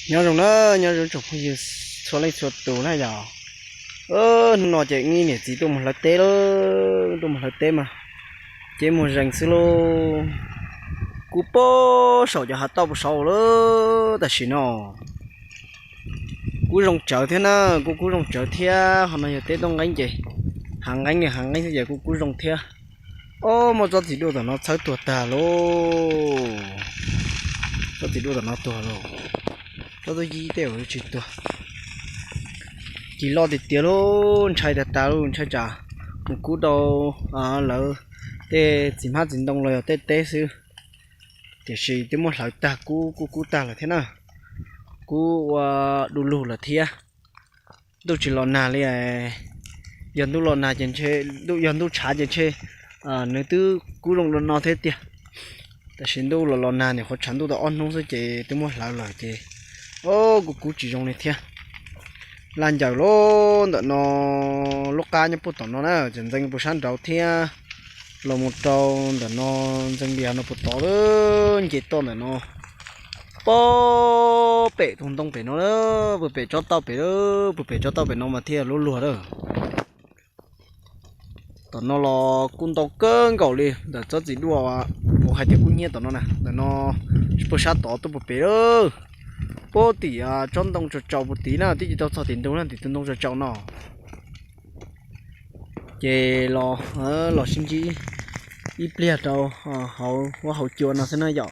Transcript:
Nyob zoo na, nyob zoo tsoom phooj ywg txhua leej txhua tus na yog. Hnub no ces wb niam txiv tuaj mus hlawv teb lauj, tuaj mus hlawv teb mas ces muag zees xwb lauj. Kub pab saum cov hav tauj puag saud lawm tam sim no. Kub zoo tsawv thiab na, kub kub zoo tsawv thiab. Ho no yog teb toj nqeeb ces hav nqeeb li hav nqeeb xwb ces kub kub zoo thiab. Ob, muab tsob txiv duaj tom no txhawb tuag tag lauj. Tsob txiv duaj tom no tuag lauj. Tsob tub yib tej uas tsis tuag. Cig loj tiag tiag lauj, ntshai tag tag lauj, ntshai tsam mus kub rau lawv tej txiv hmab txiv ntoo los yog tej teb xwb. Tiam sis twb muab hlawv tag, kub kub kub tag lawm thiab na. Kub ua du lug lawm thiab. Ntuj tsis los nag li. Yog ntuj los nag ces ntshe, yog ntuj tshav ces ntshe nws twb kub zoo li no thiab tiag. Tab sis ntuj los los nag nim qhuav tshav ntuj tau ob hnub xwb ces twb muab hlawv lawm ces kub kub tsis zoo li thiab. Laj ncaws lauj, ntawm no lub qab nyob puag tom no na, ces ntxeev puag sab nraud thiab. Los mus rau ntawm no ntxeev li no puag tod lawm, nce toj ntawm no puag pem tus ntoo pem no, puag pem tsob tauj pem, puag pem tsob tauj pem no mas thiaj lub luag lawm. Tom no los kub ntau kawg nkaus li ntawm tsob txiv duaj uas hais tias kub hnyiab tom no na, ntawm no puag sab tod tuaj puag pem lawm. Puag tim tsob ntoo tsaus tsaus puag tid na, twb tsis tau txog tim ntug na, tim tus ntoo tsaus tsaus no. Ces los, los sib ntsib ib pliag rau hauv huab hauv cua no xwb na yom.